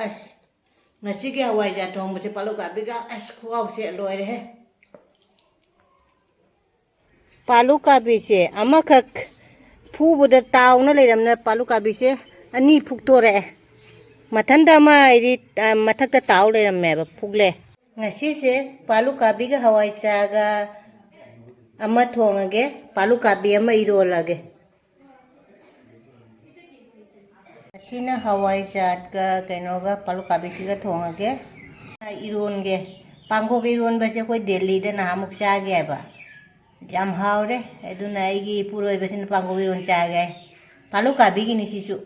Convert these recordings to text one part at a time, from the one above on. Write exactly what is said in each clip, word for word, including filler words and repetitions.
ꯑꯁ, ꯉꯁꯤꯒꯤ ꯍꯋꯥꯏꯖꯥꯔ ꯊꯣꯡꯕꯁꯦ ꯄꯥꯂꯨ ꯀꯥꯕꯤꯒ, ꯑꯁ, ꯈꯨꯍꯥꯎꯁꯦ ꯂꯣꯏꯔꯦꯍꯦ꯫ ꯄꯥꯂꯨ ꯀꯥꯕꯤꯁꯦ ꯑꯃꯈꯛ ꯐꯨꯕꯗ ꯇꯥꯎꯅ ꯂꯩꯔꯝꯅ ꯄꯥꯂꯨ ꯀꯥꯕꯤꯁꯦ ꯑꯅꯤ ꯐꯨꯛꯇꯣꯔꯛꯑꯦ꯫ ꯃꯊꯟꯇ ꯑꯃ ꯍꯥꯏꯗꯤ, ꯑ, ꯃꯊꯛꯇ ꯇꯥꯎ ꯂꯩꯔꯝꯃꯦꯕ, ꯐꯨꯛꯂꯦ꯫ ꯉꯁꯤꯁꯦ ꯄꯥꯂꯨ ꯀꯥꯕꯤꯒ ꯍꯋꯥꯏ ꯆꯥꯒ ꯑꯃ ꯊꯣꯡꯉꯒꯦ, ꯄꯥꯂꯨ ꯀꯥꯕꯤ ꯑꯃ ꯏꯔꯣꯜꯂꯒꯦ꯫ ꯑꯁꯤꯅ ꯍꯋꯥꯏꯖꯥꯔꯒ ꯀꯩꯅꯣꯒ ꯄꯥꯂꯨ ꯀꯥꯕꯤꯁꯤꯒ ꯊꯣꯡꯉꯒꯦ꯫ ꯏꯔꯣꯟꯒꯦ꯫ ꯄꯥꯡꯈꯣꯛ ꯏꯔꯣꯟꯕꯁꯦ ꯑꯩꯈꯣꯏ ꯗꯦꯜꯂꯤꯗ ꯅꯍꯥꯟꯃꯨꯛ ꯆꯥꯒꯦ ꯍꯥꯏꯕ꯫ ꯌꯥꯝ ꯍꯥꯎꯔꯦ꯫ ꯑꯗꯨꯅ ꯑꯩꯒꯤ ꯏꯄꯨꯔꯣꯏꯕꯁꯤꯅ ꯄꯥꯡꯈꯣꯛ ꯏꯔꯣꯟ ꯆꯥꯒꯦ ꯍꯥꯏ꯫ ꯄꯥꯂꯨ ꯀꯥꯕꯤꯒꯤꯅꯤ ꯁꯤꯁꯨ꯫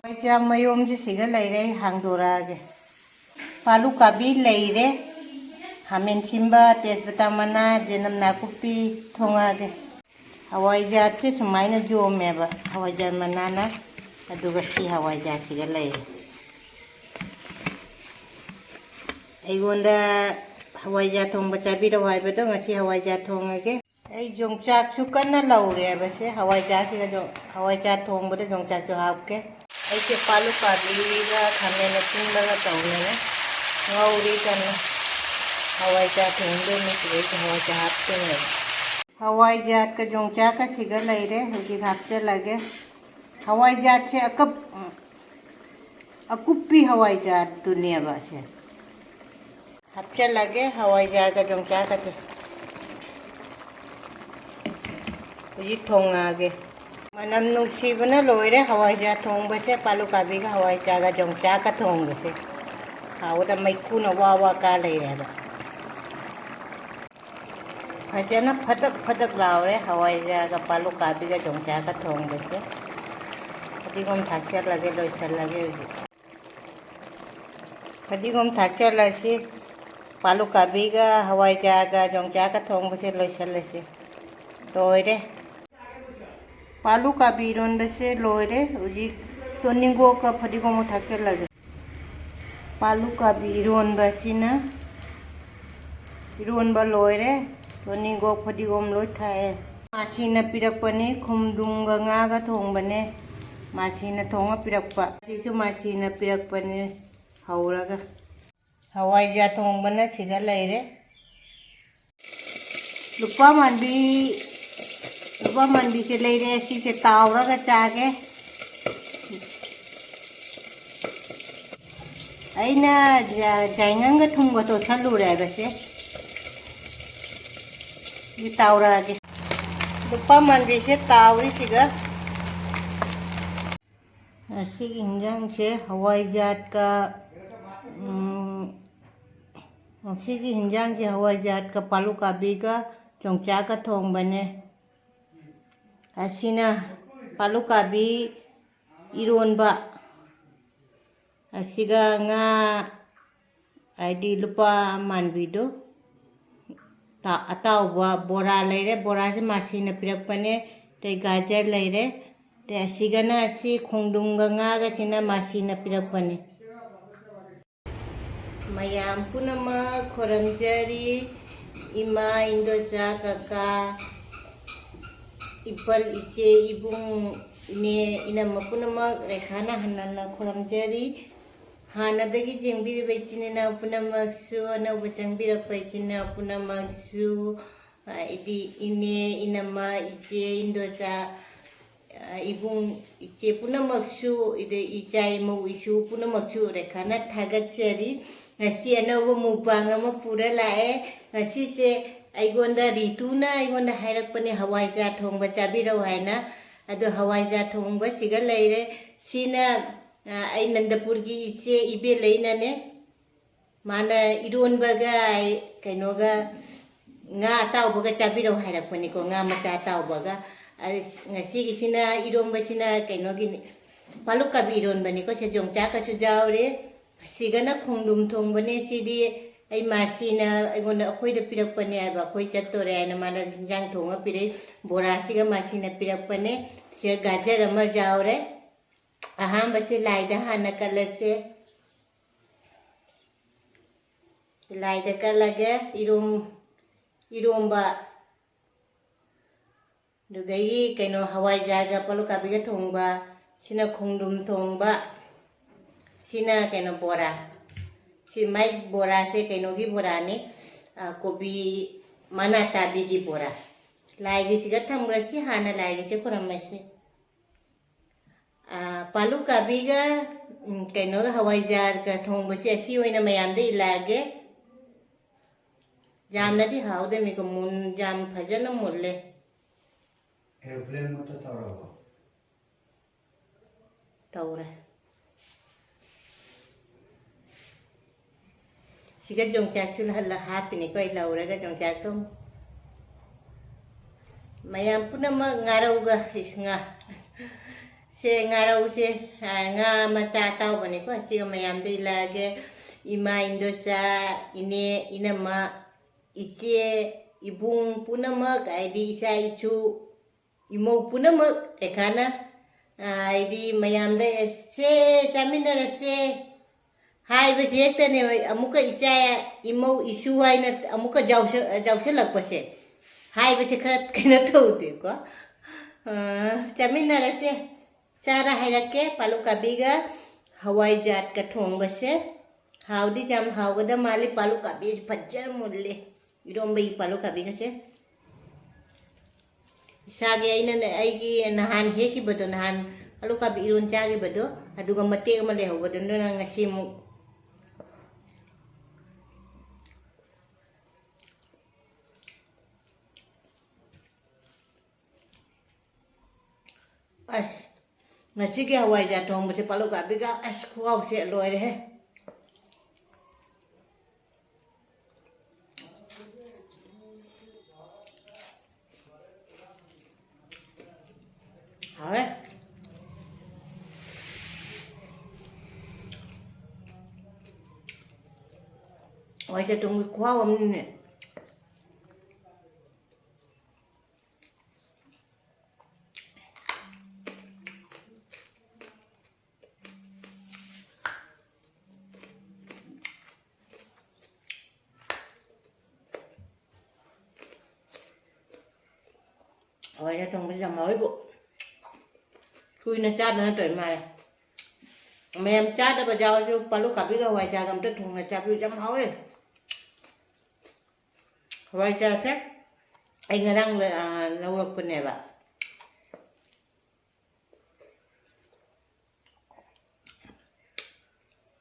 ꯍꯋꯥꯏꯖꯥꯔ ꯃꯌꯣꯝꯁꯦ ꯁꯤꯒ ꯂꯩꯔꯦ, ꯑꯩ ꯍꯥꯡꯗꯣꯔꯛꯑꯒꯦ꯫ ꯄꯥꯂꯨ ꯀꯥꯕꯤ ꯂꯩꯔꯦ, ꯈꯥꯃꯦꯟ ꯁꯤꯟꯕ, ꯇꯦꯖꯄꯇꯥ ꯃꯅꯥ, ꯆꯅꯝ ꯅꯥꯀꯨꯞꯄꯤ ꯊꯣꯡꯉꯛꯑꯒꯦ꯫ ꯍꯋꯥꯏꯖꯥꯔꯁꯦ ꯁꯨꯃꯥꯏꯅ ꯌꯣꯝꯃꯦꯕ, ꯍꯋꯥꯏꯖꯥꯔ ꯃꯅꯥꯅ, ꯑꯗꯨꯒ ꯁꯤ ꯍꯋꯥꯏꯖꯥꯔꯁꯤꯒ ꯂꯩꯔꯦ꯫ ꯑꯩꯉꯣꯟꯗ ꯍꯋꯥꯏꯖꯥꯔ ꯊꯣꯡꯕ ꯆꯥꯕꯤꯔꯛꯑꯣ ꯍꯥꯏꯕꯗꯣ ꯉꯁꯤ ꯍꯋꯥꯏꯖꯥꯔ ꯊꯣꯡꯉꯒꯦ꯫ ꯑꯩ ꯌꯣꯡꯆꯥꯛꯁꯨ ꯀꯟꯅ ꯂꯧꯔꯦꯕꯁꯦ, ꯍꯋꯥꯏꯖꯥꯔꯁꯤꯒ ꯌꯣ-, ꯍꯋꯥꯏꯖꯥꯔ ꯊꯣꯡꯕꯗ ꯌꯣꯡꯆꯥꯛꯁꯨ ꯍꯥꯞꯀꯦ꯫ ꯑꯩꯁꯦ ꯄꯥꯂꯨ ꯀꯥꯕꯤꯒ ꯈꯥꯃꯦꯟ ꯑꯁꯤꯟꯕꯒ ꯇꯧꯅꯅ ꯉꯧꯔꯤ ꯀꯟꯅ꯫ ꯍꯋꯥꯏꯖꯥꯔ ꯊꯣꯡꯗꯣꯏꯅꯤ, ꯁꯤꯗꯩꯁꯤ ꯍꯋꯥꯏꯖꯥꯔ ꯍꯥꯞꯇꯣꯏꯅꯦꯕ꯫ ꯍꯋꯥꯏꯖꯥꯔꯒ ꯌꯣꯡꯆꯥꯛꯀꯁꯤꯒ ꯂꯩꯔꯦ, ꯍꯧꯖꯤꯛ ꯍꯥꯞꯆꯤꯜꯂꯒꯦ꯫ ꯍꯋꯥꯏꯖꯥꯔꯁꯦ ꯑꯀꯞ-, ꯑꯀꯨꯞꯄꯤ ꯍꯋꯥꯏꯖꯥꯔꯗꯨꯅꯦꯕ ꯁꯦ꯫ ꯍꯥꯞꯆꯤꯜꯂꯒꯦ ꯍꯋꯥꯏꯖꯥꯔꯒ ꯌꯣꯡꯆꯥꯛꯀꯁꯦ꯫ ꯍꯧꯖꯤꯛ ꯊꯣꯡꯉꯛꯑꯒꯦ꯫ ꯃꯅꯝ ꯅꯨꯡꯁꯤꯕꯅ ꯂꯣꯏꯔꯦ ꯍꯋꯥꯏꯖꯥꯔ ꯊꯣꯡꯕꯁꯦ, ꯄꯥꯂꯨ ꯀꯥꯕꯤꯒ ꯍꯋꯥꯏꯖꯥꯔꯒ ꯌꯣꯡꯆꯥꯛꯀ ꯊꯣꯡꯕꯁꯦ꯫ ꯍꯥꯎꯕꯗ ꯃꯩꯈꯨꯅ ꯋꯥ ꯋꯥ ꯀꯥ ꯂꯩꯔꯦꯕ꯫ ꯐꯖꯅ ꯐꯗꯛ ꯐꯗꯛ ꯂꯥꯎꯔꯦ ꯍꯋꯥꯏꯖꯥꯔꯒ ꯄꯥꯂꯨ ꯀꯥꯕꯤꯒ ꯌꯣꯡꯆꯥꯛꯀ ꯊꯣꯡꯕꯁꯦ꯫ ꯐꯗꯤꯒꯣꯝ ꯊꯥꯛꯆꯜꯂꯒꯦ, ꯂꯣꯏꯁꯜꯂꯒꯦ ꯍꯧꯖꯤꯛ꯫ ꯐꯗꯤꯒꯣꯝ ꯊꯥꯛꯆꯜꯂꯁꯤ꯫ ꯄꯥꯂꯨ ꯀꯥꯕꯤꯒ ꯍꯋꯥꯏꯖꯥꯔꯒ ꯌꯣꯡꯆꯥꯛꯀ ꯊꯣꯡꯕꯁꯦ ꯂꯣꯏꯁꯜꯂꯁꯤ꯫ ꯂꯣꯏꯔꯦ꯫ ꯄꯥꯂꯨ ꯀꯥꯕꯤ ꯏꯔꯣꯟꯕꯁꯦ ꯂꯣꯏꯔꯦ꯫ ꯍꯧꯖꯤꯛ ꯇꯣꯅꯤꯡꯒꯣꯛꯀ ꯐꯗꯤꯒꯣꯝꯒ ꯊꯥꯛꯆꯜꯂꯒꯦ꯫ ꯄꯥꯂꯨ ꯀꯥꯕꯤ ꯏꯔꯣꯟꯕꯁꯤꯅ ꯏꯔꯣꯟꯕ ꯂꯣꯏꯔꯦ꯫ ꯇꯣꯅꯤꯡꯒꯣꯛ ꯐꯗꯤꯒꯣꯝ ꯂꯣꯏ ꯊꯥꯛꯑꯦ꯫ ꯃꯥꯁꯤꯅ ꯄꯤꯔꯛꯄꯅꯤ, ꯈꯣꯡꯗ꯭ꯔꯨꯝꯒ ꯉꯥꯒ ꯊꯣꯡꯕꯅꯦ꯫ ꯃꯥꯁꯤꯅ ꯊꯣꯡꯉ ꯄꯤꯔꯛꯄ꯫ ꯁꯤꯁꯨ ꯃꯥꯁꯤꯅ ꯄꯤꯔꯛꯄꯅꯦ꯫ ꯍꯧꯔꯒ꯫ ꯍꯋꯥꯏꯖꯥꯔ ꯊꯣꯡꯕꯅ ꯁꯤꯗ ꯂꯩꯔꯦ꯫ ꯂꯨꯄꯥ ꯃꯥꯟꯕꯤ, ꯂꯨꯄꯥ ꯃꯥꯟꯕꯤꯁꯦ ꯂꯩꯔꯦ꯫ ꯁꯤꯁꯦ ꯇꯥꯎꯔꯒ ꯆꯥꯒꯦ꯫ ꯑꯩꯅ ꯌꯥ-, ꯌꯥꯏꯉꯪꯒ ꯊꯨꯝꯒ ꯇꯣꯠꯁꯜꯂꯨꯔꯦ ꯍꯥꯏꯕꯁꯦ꯫ ꯁꯤ ꯇꯥꯎꯔꯛꯑꯒꯦ꯫ ꯂꯨꯄꯥ ꯃꯥꯟꯕꯤꯁꯦ ꯇꯥꯎꯔꯤꯁꯤꯒ꯫ ꯉꯁꯤꯒꯤ ꯍꯤꯟꯖꯥꯡꯁꯦ ꯍꯋꯥꯏꯖꯥꯠꯀ, ꯎꯝ, ꯉꯁꯤꯒꯤ ꯍꯤꯟꯖꯥꯡꯁꯦ ꯍꯋꯥꯏꯖꯥꯠꯀ ꯄꯥꯂꯨꯀꯥꯕꯤꯒ ꯌꯣꯡꯆꯥꯛꯀ ꯊꯣꯡꯕꯅꯦ꯫ ꯑꯁꯤꯅ ꯄꯥꯂꯨꯀꯥꯕꯤ ꯏꯔꯣꯟꯕ꯫ ꯑꯁꯤꯒ ꯉꯥ, ꯍꯥꯏꯗꯤ ꯂꯨꯄꯥ ꯃꯥꯟꯕꯤꯗꯣ, ꯇꯥ-, ꯑꯇꯥꯎꯕ ꯕꯣꯔꯥ ꯂꯩꯔꯦ, ꯕꯣꯔꯥꯁꯦ ꯃꯥꯁꯤꯅ ꯄꯤꯔꯛꯄꯅꯦ꯫ ꯑꯗꯩ ꯒꯥꯖꯔ ꯂꯩꯔꯦ꯫ ꯑꯗꯩ ꯑꯁꯤꯒꯅ ꯑꯁꯤ ꯈꯣꯡꯗ꯭ꯔꯨꯝꯒ ꯉꯥꯒꯁꯤꯅ ꯃꯥꯁꯤꯅ ꯄꯤꯔꯛꯄꯅꯦ꯫ ꯃꯌꯥꯝ ꯄꯨꯝꯅꯃꯛ ꯈꯣꯏꯔꯝꯖꯔꯤ꯫ ꯏꯃꯥ, ꯏꯟꯗꯣꯆꯥ, ꯀꯀꯥ, ꯏꯄꯜ, ꯏꯆꯦ, ꯏꯕꯨꯡ, ꯏꯅꯦ, ꯏꯅꯝꯃ ꯄꯨꯝꯅꯃꯛ ꯔꯦꯈꯥꯅ ꯍꯟꯅ ꯍꯟꯅ ꯈꯣꯏꯔꯝꯖꯔꯤ꯫ ꯍꯥꯟꯅꯗꯒꯤ ꯌꯦꯡꯕꯤꯔꯤꯕ ꯏꯆꯤꯟ ꯏꯅꯥꯎ ꯄꯨꯝꯅꯃꯛꯁꯨ, ꯑꯅꯧꯕ ꯆꯪꯕꯤꯔꯛꯄ ꯏꯆꯤꯟ ꯏꯅꯥꯎ ꯄꯨꯝꯅꯃꯛꯁꯨ, ꯍꯥꯏꯗꯤ ꯏꯅꯦ, ꯏꯅꯝꯃ, ꯏꯆꯦ, ꯏꯟꯗꯣꯆꯥ, ꯏꯕꯨꯡ, ꯏꯆꯦ ꯄꯨꯝꯅꯃꯛꯁꯨ, ꯑꯗꯩ ꯏꯆꯥ ꯏꯃꯧ ꯏꯁꯨ ꯄꯨꯝꯅꯃꯛꯁꯨ ꯔꯦꯈꯥꯅ ꯊꯥꯒꯠꯆꯔꯤ꯫ ꯉꯁꯤ ꯑꯅꯧꯕ ꯃꯨꯛꯕꯥꯡ ꯑꯃ ꯄꯨꯔ ꯂꯥꯛꯑꯦ꯫ ꯉꯁꯤꯁꯦ ꯑꯩꯉꯣꯟꯗ ꯔꯤꯇꯨꯅ ꯑꯩꯉꯣꯟꯗ ꯍꯥꯏꯔꯛꯄꯅꯦ, ꯍꯋꯥꯏꯖꯥꯔ ꯊꯣꯡꯕ ꯆꯥꯕꯤꯔꯛꯎ ꯍꯥꯏꯅ꯫ ꯑꯗꯣ ꯍꯋꯥꯏꯖꯥꯔ ꯊꯣꯡꯕꯁꯤꯒ ꯂꯩꯔꯦ꯫ ꯁꯤꯅ, ꯑ, ꯑꯩ ꯅꯟꯗꯄꯨꯔꯒꯤ ꯏꯆꯦ ꯏꯕꯦꯜꯂꯩꯅꯅꯦ꯫ ꯃꯥꯅ ꯏꯔꯣꯟꯕꯒ, ꯀꯩꯅꯣꯒ, ꯉꯥ ꯑꯇꯥꯎꯕꯒ ꯆꯥꯕꯤꯔꯛꯎ ꯍꯥꯏꯔꯛꯄꯅꯤꯀꯣ, ꯉꯥ ꯃꯆꯥ ꯑꯇꯥꯎꯕꯒ꯫ ꯑ, ꯉꯁꯤꯒꯤꯁꯤꯅ, ꯏꯔꯣꯟꯕꯁꯤꯅ ꯀꯩꯅꯣꯒꯤꯅꯤ, ꯄꯥꯂꯨꯛ ꯀꯥꯕꯤ ꯏꯔꯣꯟꯕꯅꯤꯀꯣ꯫ ꯁꯦ ꯌꯣꯡꯆꯥꯛꯀꯁꯨ ꯌꯥꯎꯔꯦ꯫ ꯁꯤꯒꯅ ꯈꯣꯡꯗ꯭ꯔꯨꯝ ꯊꯣꯡꯕꯅꯦ꯫ ꯁꯤꯗꯤ ꯑꯩ ꯃꯥꯁꯤꯅ ꯑꯩꯉꯣꯟꯗ, ꯑꯩꯈꯣꯏꯗ ꯄꯤꯔꯛꯄꯅꯦ ꯍꯥꯏꯕ, ꯑꯩꯈꯣꯏ ꯆꯠꯇꯣꯔꯦ ꯍꯥꯏꯅ ꯃꯥꯅ ꯏꯟꯖꯥꯡ ꯊꯣꯡꯉ ꯄꯤꯔꯛꯏ꯫ ꯕꯣꯔꯥꯁꯤꯒ ꯃꯥꯁꯤꯅ ꯄꯤꯔꯛꯄꯅꯦ꯫ ꯁꯤꯒ ꯒꯥꯖꯔ ꯑꯃ ꯌꯥꯎꯔꯦ꯫ ꯑꯍꯥꯟꯕꯁꯦ ꯂꯥꯏꯗ ꯍꯥꯟꯅ ꯀꯠꯂꯁꯦ꯫ ꯂꯥꯏꯗ ꯀꯠꯂꯒꯦ꯫ ꯏꯔꯣꯝ-, ꯏꯔꯣꯝꯕ, ꯑꯗꯨꯗꯒꯤ ꯀꯩꯅꯣ, ꯍꯋꯥꯏꯖꯥꯔꯒ ꯄꯥꯂꯨꯛ ꯀꯥꯕꯤꯒ ꯊꯣꯡꯕ, ꯁꯤꯅ ꯈꯣꯡꯗ꯭ꯔꯨꯝ ꯊꯣꯡꯕ, ꯁꯤꯅ ꯀꯩꯅꯣ ꯕꯣꯔꯥ꯫ ꯁꯤ ꯃꯥꯏ ꯕꯣꯔꯥꯁꯦ ꯀꯩꯅꯣꯒꯤ ꯕꯣꯔꯥꯅꯤ, ꯑ, ꯀꯣꯕꯤ ꯃꯅꯥ ꯇꯥꯕꯤꯒꯤ ꯕꯣꯔꯥ꯫ ꯂꯥꯏꯒꯤꯁꯤꯒ ꯊꯝꯈ꯭ꯔꯁꯤ, ꯍꯥꯟꯅ ꯂꯥꯏꯒꯤꯁꯦ ꯈꯨꯔꯝꯃꯁꯤ꯫ ꯑ, ꯄꯥꯂꯨ ꯀꯥꯕꯤꯒ, ꯎꯝ, ꯀꯩꯅꯣꯒ, ꯍꯋꯥꯏꯖꯥꯔꯒ ꯊꯣꯡꯕꯁꯦ ꯑꯁꯤ ꯑꯣꯏꯅ ꯃꯌꯥꯝꯗ ꯏꯜꯂꯛꯑꯒꯦ꯫ ꯌꯥꯝꯅꯗꯤ ꯍꯥꯎꯗꯃꯤꯀꯣ, ꯃꯨꯟ-, ꯌꯥꯝ ꯐꯖꯅ ꯃꯨꯜꯂꯦ꯫ Aeroplane mode ꯇꯧꯔꯕꯣ? ꯇꯧꯔꯦ꯫ ꯁꯤꯒ ꯌꯣꯡꯆꯥꯛꯁꯨ ꯍꯜꯂ ꯍꯥꯞꯄꯤꯅꯤꯀꯣ, ꯑꯩ ꯂꯧꯔꯒ ꯌꯣꯡꯆꯥꯛꯇꯣ꯫ ꯃꯌꯥꯝ ꯄꯨꯝꯅꯃꯛ ꯉꯥꯔꯧꯒ, ꯉꯥ, ꯁꯦ ꯉꯥꯔꯧꯁꯦ, ꯑ, ꯉꯥ ꯃꯆꯥ ꯑꯇꯥꯎꯕꯅꯤꯀꯣ꯫ ꯁꯤꯒ ꯃꯌꯥꯝꯗ ꯏꯜꯂꯛꯑꯒꯦ꯫ ꯏꯃꯥ, ꯏꯟꯗꯣꯆꯥ, ꯏꯅꯦ, ꯏꯅꯝꯃ, ꯏꯆꯦ, ꯏꯕꯨꯡ ꯄꯨꯝꯅꯃꯛ, ꯍꯥꯏꯗꯤ ꯏꯆꯥ ꯏꯁꯨ, ꯏꯃꯧ ꯄꯨꯝꯅꯃꯛ ꯂꯩꯀꯥꯅ, ꯑ, ꯍꯥꯏꯗꯤ ꯃꯌꯥꯝꯗ, "ꯑꯦ, ꯁꯦ, ꯆꯥꯃꯤꯟꯅꯔꯁꯦ" ꯍꯥꯏꯕꯁꯦ ꯍꯦꯛꯇꯅꯦ, ꯑꯃꯨꯛꯀ ꯏꯆꯥ, ꯏꯃꯧ, ꯏꯁꯨ ꯍꯥꯏꯅ ꯑꯃꯨꯛꯀ ꯌꯥꯎꯁ-, ꯌꯥꯎꯁꯜꯂꯛꯄꯁꯦ, ꯍꯥꯏꯕꯁꯦ ꯈꯔ ꯀꯩꯅꯣ ꯇꯧꯗꯦꯀꯣ꯫ ꯑ, ꯆꯥꯃꯤꯟꯅꯔꯁꯦ꯫ ꯆꯥꯔ ꯍꯥꯏꯔꯛꯀꯦ, ꯄꯥꯂꯨ ꯀꯥꯕꯤꯒ ꯍꯋꯥꯏꯖꯥꯠꯀ ꯊꯣꯡꯕꯁꯦ꯫ ꯍꯥꯎꯗꯤ ꯌꯥꯝ ꯍꯥꯎꯒꯗ ꯃꯥꯜꯂꯤ, ꯄꯥꯂꯨ ꯀꯥꯕꯤꯁꯦ ꯐꯖꯅ ꯃꯨꯜꯂꯦ꯫ ꯏꯔꯣꯝꯕꯒꯤ ꯄꯥꯂꯨ ꯀꯥꯕꯤꯒꯁꯦ꯫ ꯏꯁꯥꯒꯤ ꯑꯩꯅꯅꯦ, ꯑꯩꯒꯤ ꯅꯍꯥꯟ ꯍꯦꯛꯈꯤꯕꯗꯣ, ꯅꯍꯥꯟ ꯄꯥꯂꯨ ꯀꯥꯕꯤ ꯏꯔꯣꯟ ꯆꯥꯈꯤꯕꯗꯣ, ꯑꯗꯨꯒ ꯃꯇꯦꯛ ꯑꯃ ꯂꯩꯍꯧꯕꯗꯨꯅ ꯉꯁꯤ ꯑꯃꯨꯛ ꯑꯁ, ꯉꯁꯤꯒꯤ ꯍꯋꯥꯏꯖꯥꯔ ꯊꯣꯡꯕꯁꯦ ꯄꯥꯂꯨ ꯀꯥꯕꯤꯒ, ꯑꯁ, ꯈꯨꯍꯥꯎꯁꯦ ꯂꯣꯏꯔꯦꯍꯦ꯫ ꯍꯥꯎꯔꯦ꯫ ꯍꯋꯥꯏꯖꯥꯔ ꯊꯣꯡꯕ ꯈꯨꯍꯥꯎ ꯑꯃꯅꯤꯅꯦ꯫ ꯍꯋꯥꯏꯖꯥꯔ ꯊꯣꯡꯕꯁꯦ ꯌꯥꯝ ꯍꯥꯎꯋꯤꯕꯨ꯫ ꯀꯨꯏꯅ ꯆꯥꯗꯅ ꯇꯧꯔꯤ ꯃꯥꯜꯂꯦ꯫ ꯃꯌꯥꯝ ꯆꯥꯗꯕ ꯌꯥꯎꯔꯁꯨ ꯄꯥꯂꯨ ꯀꯥꯕꯤꯒ ꯍꯋꯥꯏꯖꯥꯔꯒ ꯑꯝꯇ ꯊꯣꯡꯅ ꯆꯥꯕꯤꯌꯨ, ꯌꯥꯝ ꯍꯥꯎꯋꯦ꯫ ꯍꯋꯥꯏꯖꯥꯔꯁꯦ ꯑꯩ ꯉꯔꯥꯡ ꯂ-, ꯑ, ꯂꯧꯔꯛꯄꯅꯦꯕ꯫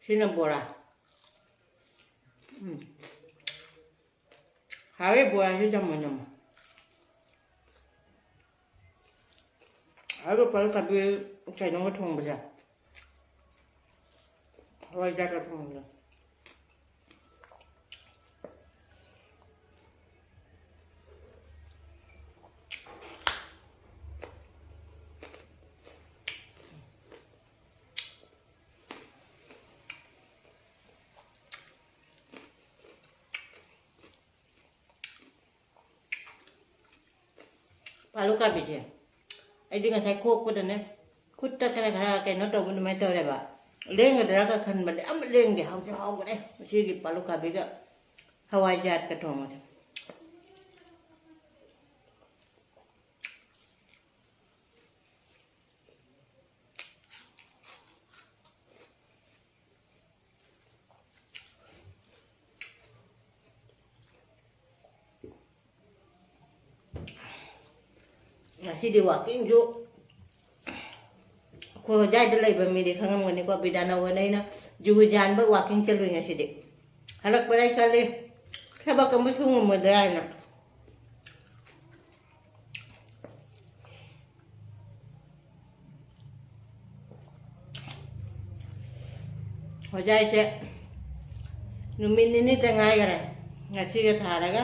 ꯁꯤꯅ ꯕꯣꯔꯥ꯫ ꯎꯝ꯫ ꯍꯥꯎꯋꯦ ꯕꯣꯔꯥꯁꯨ ꯆꯝꯅ ꯆꯝꯅ꯫ ꯍꯥꯎꯋꯦ ꯄꯥꯂꯨ ꯀꯥꯕꯤ ꯀꯩꯅꯣꯒ ꯊꯣꯡꯕꯁꯦ꯫ ꯍꯋꯥꯏꯖꯥꯔꯒ ꯊꯣꯡꯕꯗꯣ꯫ ꯄꯥꯂꯨ ꯀꯥꯕꯤꯁꯦ ꯑꯩꯗꯤ ꯉꯁꯥꯏ ꯈꯣꯛꯄꯗꯅꯦ, ꯈꯨꯠꯇ ꯈꯔ ꯈꯔ ꯀꯩꯅꯣ ꯇꯧꯕ ꯑꯗꯨꯃꯥꯏꯅ ꯇꯧꯔꯦꯕ꯫ ꯂꯦꯡꯒꯗ꯭ꯔꯥꯒ ꯈꯟꯕꯅꯦ, ꯑꯃ ꯂꯦꯡꯗꯦ꯫ ꯍꯥꯎꯁꯨ ꯍꯥꯎꯕꯅꯦ ꯉꯁꯤꯒꯤ ꯄꯥꯂꯨ ꯀꯥꯕꯤꯒ ꯍꯋꯥꯏꯖꯥꯔꯒ ꯊꯣꯡꯕꯁꯦ꯫ ꯉꯁꯤꯗꯤ ꯋꯥꯛꯀꯤꯡꯁꯨ ꯑꯩꯈꯣꯏ ꯍꯣꯖꯥꯏꯗ ꯂꯩꯕ ꯃꯤꯗꯤ ꯈꯪꯉꯝꯒꯅꯤꯀꯣ, ꯕꯤꯗ꯭ꯌꯥꯅꯒꯔꯗ ꯑꯩꯅ ꯖꯨꯒꯤ ꯌꯥꯟꯕ ꯋꯥꯛꯀꯤꯡ ꯆꯠꯂꯨꯏ ꯉꯁꯤꯗꯤ꯫ ꯍꯜꯂꯛꯄꯗ ꯑꯩ ꯀꯜꯂꯤ, ꯊꯕꯛ ꯑꯃ ꯁꯨ ꯉꯝꯃꯣꯏꯗ꯭ꯔꯥ ꯍꯥꯏꯅ꯫ ꯍꯣꯖꯥꯏꯁꯦ ꯅꯨꯃꯤꯠ ꯅꯤꯅꯤꯇ ꯉꯥꯏꯈꯔꯦ ꯉꯁꯤꯒ ꯊꯥꯔꯒ꯫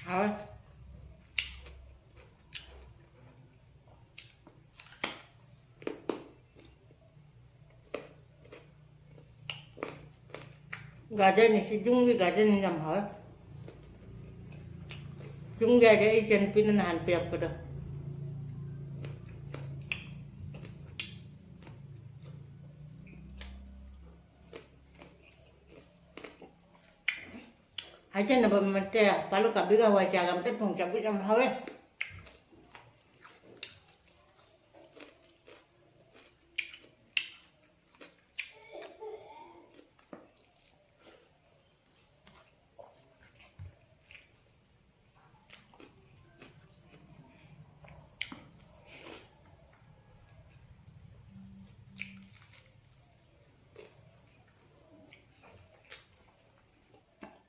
ꯍꯥꯎꯋꯦ꯫ ꯒꯥꯖꯔꯅꯤ, ꯁꯤ ꯌꯨꯝꯒꯤ ꯒꯥꯖꯔꯅꯤ, ꯌꯥꯝ ꯍꯥꯎꯋꯦ꯫ ꯌꯨꯝꯒꯤ ꯍꯥꯏꯗꯤ ꯑꯩ ꯏꯆꯟꯅꯨꯄꯤꯅ ꯅꯍꯥꯟ ꯄꯤꯔꯛꯄꯗꯣ꯫ ꯍꯥꯏꯖꯅꯕ ꯅꯠꯇꯦ, ꯄꯥꯂꯨ ꯀꯥꯕꯤꯒ ꯍꯋꯥꯏ ꯆꯥꯒ ꯑꯝꯇ ꯊꯣꯡ ꯆꯥꯕꯤꯁꯨ ꯌꯥꯝ ꯍꯥꯎꯋꯦ꯫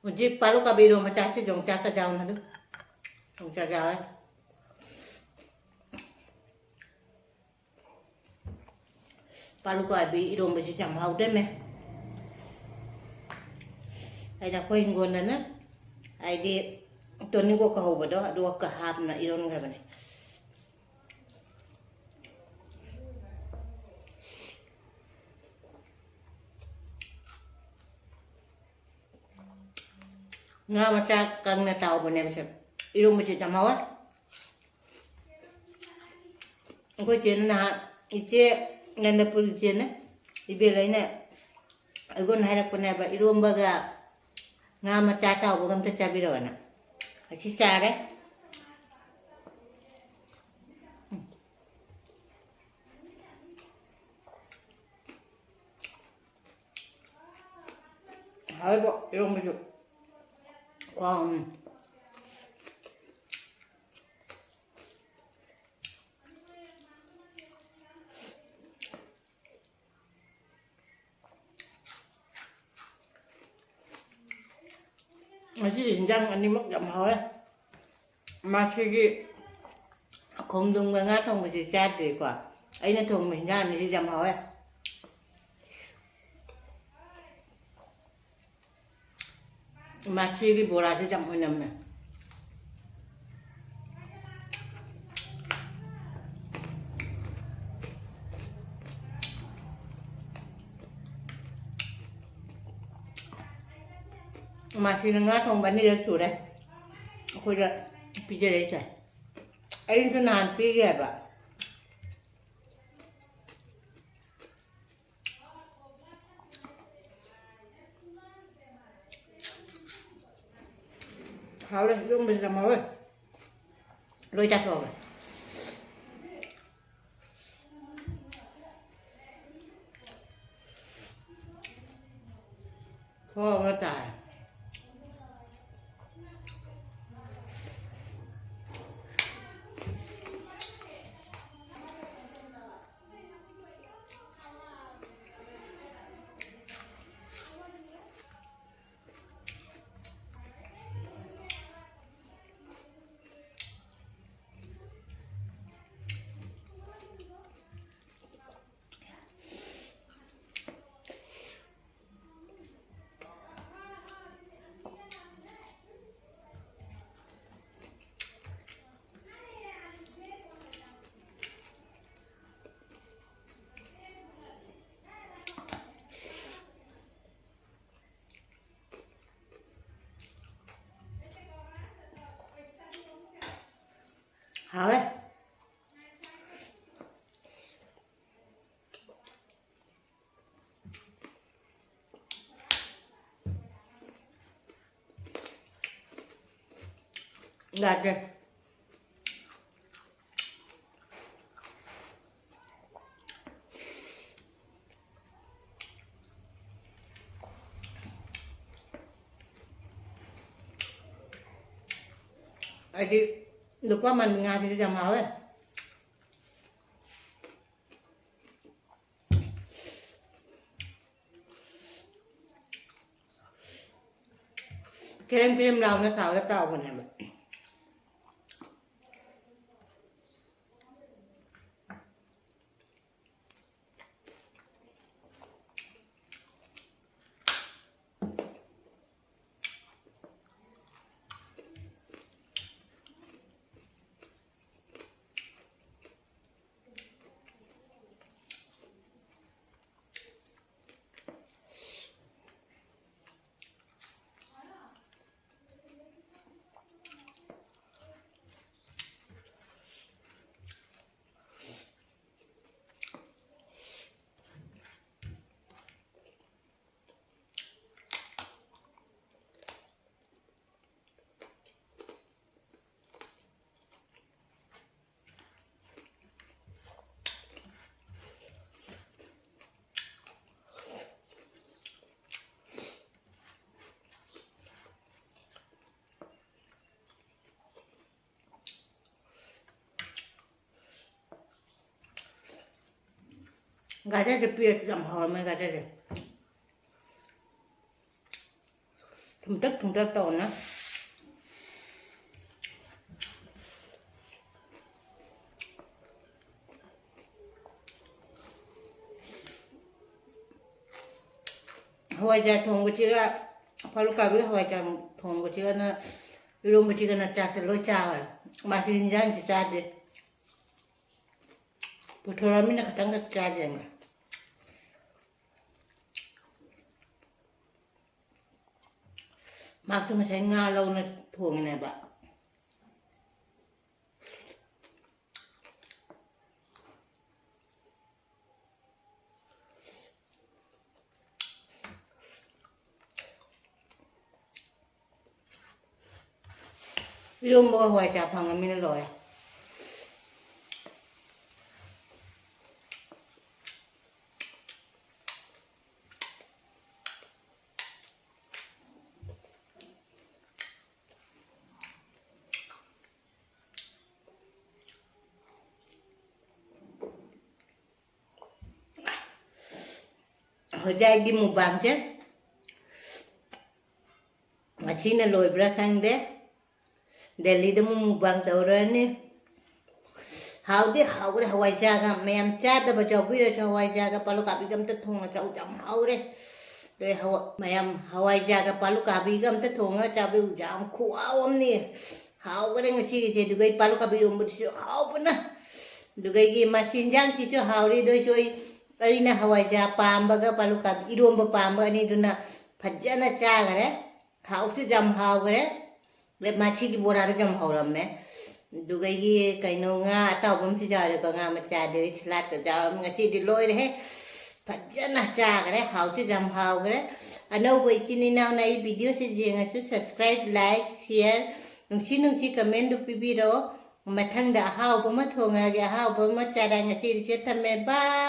ꯍꯧꯖꯤꯛ ꯄꯥꯂꯨ ꯀꯥꯕꯤ ꯏꯔꯣꯝꯕ ꯆꯥꯁꯤ, ꯌꯣꯡꯆꯥꯛꯀ ꯆꯥꯎꯅ ꯑꯗꯨ꯫ ꯌꯣꯡꯆꯥꯛ ꯌꯥꯎꯋꯦ꯫ ꯄꯥꯂꯨ ꯀꯥꯕꯤ ꯏꯔꯣꯝꯕꯁꯤ ꯌꯥꯝ ꯍꯥꯎꯗꯣꯏꯅꯦ꯫ ꯑꯩꯅ ꯑꯩꯈꯣꯏ ꯍꯤꯡꯒꯣꯜꯗꯅ ꯍꯥꯏꯗꯤ ꯇꯣꯅꯤꯡꯀꯣꯛꯀ ꯍꯧꯕꯗꯣ ꯑꯗꯨꯒ ꯍꯥꯞꯅ ꯏꯔꯣꯟꯈ꯭ꯔꯕꯅꯦ꯫ ꯉꯥ ꯃꯆꯥ ꯀꯪꯅ ꯇꯥꯎꯕꯅꯦꯕ ꯁꯦ꯫ ꯏꯔꯣꯝꯕꯁꯦ ꯌꯥꯝ ꯍꯥꯎꯋꯦ꯫ ꯑꯩꯈꯣꯏ ꯆꯦꯅ ꯅꯍꯥꯟ, ꯏꯆꯦ ꯅꯟꯗꯄꯨꯔ ꯏꯆꯦꯅ, ꯏꯕꯦꯜ ꯑꯩꯅ ꯑꯩꯉꯣꯟꯗ ꯍꯥꯏꯔꯛꯄꯅꯦꯕ, "ꯏꯔꯣꯝꯕꯒ ꯉꯥ ꯃꯆꯥ ꯇꯥꯎꯕꯒ ꯑꯝꯇ ꯆꯥꯕꯤꯔꯛꯑꯣꯅ"꯫ ꯑꯁꯤ ꯆꯥꯔꯦ꯫ ꯍꯥꯎꯋꯦꯕꯣ, ꯏꯔꯣꯝꯕꯁꯨ꯫ ꯋꯥꯎ, ꯎꯝ꯫ ꯉꯁꯤꯗꯤ ꯍꯤꯟꯖꯥꯡ ꯑꯅꯤꯃꯛ ꯌꯥꯝ ꯍꯥꯎꯋꯦ꯫ ꯃꯁꯤꯒꯤ ꯈꯣꯡꯗ꯭ꯔꯨꯝꯒ ꯉꯥ ꯊꯣꯡꯕꯁꯤ ꯆꯥꯗ꯭ꯔꯤꯀꯣ꯫ ꯑꯩꯅ ꯊꯣꯡꯕ ꯍꯤꯟꯖꯥꯡ ꯑꯅꯤꯁꯤ ꯌꯥꯝ ꯍꯥꯎꯋꯦ꯫ ꯃꯁꯤꯒꯤ ꯕꯣꯔꯥꯁꯤ ꯌꯥꯝ ꯑꯣꯏꯅꯝꯃꯦ꯫ ꯃꯁꯤꯅ ꯉꯥ ꯊꯣꯡꯕ ꯑꯅꯤꯔꯛ ꯁꯨꯔꯦ ꯑꯩꯈꯣꯏꯗ ꯄꯤꯖꯔꯛꯏꯁꯦ꯫ ꯑꯩꯅꯁꯨ ꯅꯍꯥꯟ ꯄꯤꯒꯦ ꯍꯥꯏꯕ꯫ ꯍꯥꯎꯔꯦ, ꯏꯔꯣꯝꯕꯁꯤ ꯌꯥꯝ ꯍꯥꯎꯔꯦ꯫ ꯂꯣꯏ ꯆꯥꯊꯣꯛꯑꯒꯦ꯫ ꯊꯣꯛꯑꯒ ꯇꯥꯔꯦ꯫ ꯍꯥꯎꯋꯦ꯫ ꯂꯥꯛꯀꯦ꯫ ꯑꯩꯗꯤ ꯂꯨꯄꯥ ꯃꯟ ꯉꯥꯁꯤꯗꯤ ꯌꯥꯝ ꯍꯥꯎꯋꯦ꯫ ꯀꯦꯔꯦꯝ ꯀꯦꯔꯦꯝ ꯂꯥꯎꯅ ꯇꯥꯎꯔ ꯇꯥꯎꯕꯅꯦꯕ꯫ ꯒꯥꯖꯔꯁꯦ ꯄꯤꯔꯁꯨ ꯌꯥꯝ ꯍꯥꯎꯔꯝꯃꯦ, ꯒꯥꯖꯔꯁꯦ꯫ ꯊꯨꯝꯇꯛ ꯊꯨꯝꯇꯛ ꯇꯧꯅ꯫ ꯍꯋꯥꯏꯖꯥꯔ ꯊꯣꯡꯕꯁꯤꯒ, ꯄꯥꯂꯨ ꯀꯥꯕꯤ ꯍꯋꯥꯏꯖꯥꯔ ꯊꯣꯡꯕꯁꯤꯒꯅ, ꯏꯔꯣꯝꯕꯁꯤꯒꯅ ꯆꯥꯛꯁꯦ ꯂꯣꯏ ꯆꯥꯈ꯭ꯔꯦ꯫ ꯃꯥꯁꯤ ꯌꯦꯟꯖꯥꯡꯁꯤ ꯆꯥꯗꯦ꯫ ꯄꯨꯊꯣꯔꯛꯑꯃꯤꯅ ꯈꯤꯇꯪꯈꯛ ꯆꯥꯁꯦꯅ꯫ ꯃꯥꯁꯨ ꯉꯁꯥꯏ ꯉꯥ ꯂꯧꯅ ꯊꯣꯡꯉꯤꯅꯦꯕ꯫ ꯏꯔꯣꯝꯕꯒ ꯍꯋꯥꯏ ꯆꯥ ꯐꯪꯉꯃꯤꯅ ꯂꯣꯏꯔꯦ꯫ ꯍꯧꯖꯤꯛ ꯑꯩꯒꯤ ꯃꯨꯛꯕꯥꯡꯁꯦ ꯉꯁꯤꯅ ꯂꯣꯏꯕ꯭ꯔꯥ ꯈꯪꯗꯦ꯫ ꯗꯦꯜꯂꯤꯗ ꯑꯃꯨꯛ ꯃꯨꯛꯕꯥꯡ ꯇꯧꯔꯅꯤ꯫ ꯍꯥꯎꯗꯤ ꯍꯥꯎꯈ꯭ꯔꯦ ꯍꯋꯥꯏꯖꯥꯒ꯫ ꯃꯌꯥꯝ ꯆꯥꯗꯕ ꯌꯥꯎꯕꯤꯔꯁꯨ ꯍꯋꯥꯏꯖꯥꯒ ꯄꯥꯂꯨ ꯀꯥꯕꯤꯒ ꯑꯝꯇ ꯊꯣꯡꯉ ꯆꯥꯎ, ꯌꯥꯝ ꯍꯥꯎꯔꯦ꯫ ꯑꯗꯩ ꯍꯋꯥ-, ꯃꯌꯥꯝ ꯍꯋꯥꯏꯖꯥꯒ ꯄꯥꯂꯨ ꯀꯥꯕꯤꯒ ꯑꯝꯇ ꯊꯣꯡꯉ ꯆꯥꯕꯤꯌꯨ, ꯌꯥꯝ ꯈꯨꯍꯥꯎ ꯑꯃꯅꯤ꯫ ꯍꯥꯎꯈ꯭ꯔꯦ ꯉꯁꯤꯒꯤꯁꯦ꯫ ꯑꯗꯨꯒ ꯑꯩ ꯄꯥꯂꯨ ꯀꯥꯕꯤ ꯏꯔꯣꯝꯕꯗꯨꯁꯨ ꯍꯥꯎꯕꯅ꯫ ꯑꯗꯨꯒ ꯑꯩꯒꯤ ꯃꯁꯤ ꯏꯟꯖꯥꯡꯁꯤꯁꯨ ꯍꯥꯎꯔꯤ, ꯑꯗꯨ ꯑꯣꯏꯁꯨ ꯑꯩ, ꯑꯩꯅ ꯍꯋꯥꯏꯖꯥ ꯄꯥꯝꯕꯒ ꯄꯥꯂꯨ ꯀꯥꯕꯤ ꯏꯔꯣꯝꯕ ꯄꯥꯝꯕ ꯑꯅꯤꯗꯨꯅ ꯐꯖꯅ ꯆꯥꯈꯔꯦ꯫ ꯍꯥꯎꯁꯨ ꯌꯥꯝ ꯍꯥꯎꯈ꯭ꯔꯦ꯫ ꯑꯗꯩ ꯃꯁꯤꯒꯤ ꯕꯣꯔꯥꯗꯨ ꯌꯥꯝ ꯍꯧꯔꯝꯃꯦ꯫ ꯑꯗꯨꯒ ꯑꯩꯒꯤ ꯀꯩꯅꯣ ꯉꯥ ꯑꯇꯥꯎꯕ ꯑꯃꯁꯨ ꯌꯥꯎꯔꯦꯀꯣ, ꯉꯥ ꯃꯆꯥꯗꯨ ꯁꯂꯥꯠꯀ ꯌꯥꯎꯔꯝꯃꯤ꯫ ꯉꯁꯤꯗꯤ ꯂꯣꯏꯔꯦꯍꯦ, ꯐꯖꯅ ꯆꯥꯈ꯭ꯔꯦ, ꯍꯥꯎꯁꯨ ꯌꯥꯝ ꯍꯥꯎꯈ꯭ꯔꯦ꯫ ꯑꯅꯧꯕ ꯏꯆꯤꯟ ꯏꯅꯥꯎꯅ ꯑꯩ ꯚꯤꯗꯤꯑꯣꯁꯤ ꯌꯦꯡꯉꯁꯨ subscribe, like, share, ꯅꯨꯡꯁꯤ ꯅꯨꯡꯁꯤ commentꯗꯨ ꯄꯤꯕꯤꯔꯛꯑꯣ꯫ ꯃꯊꯪꯗ ꯑꯍꯥꯎꯕ ꯑꯃ ꯊꯣꯡꯉꯛꯑꯒꯦ, ꯑꯍꯥꯎꯕ ꯑꯃ ꯆꯥꯔ ꯉꯁꯤꯗꯤ ꯁꯤꯗ ꯊꯝꯃꯦ, bye꯫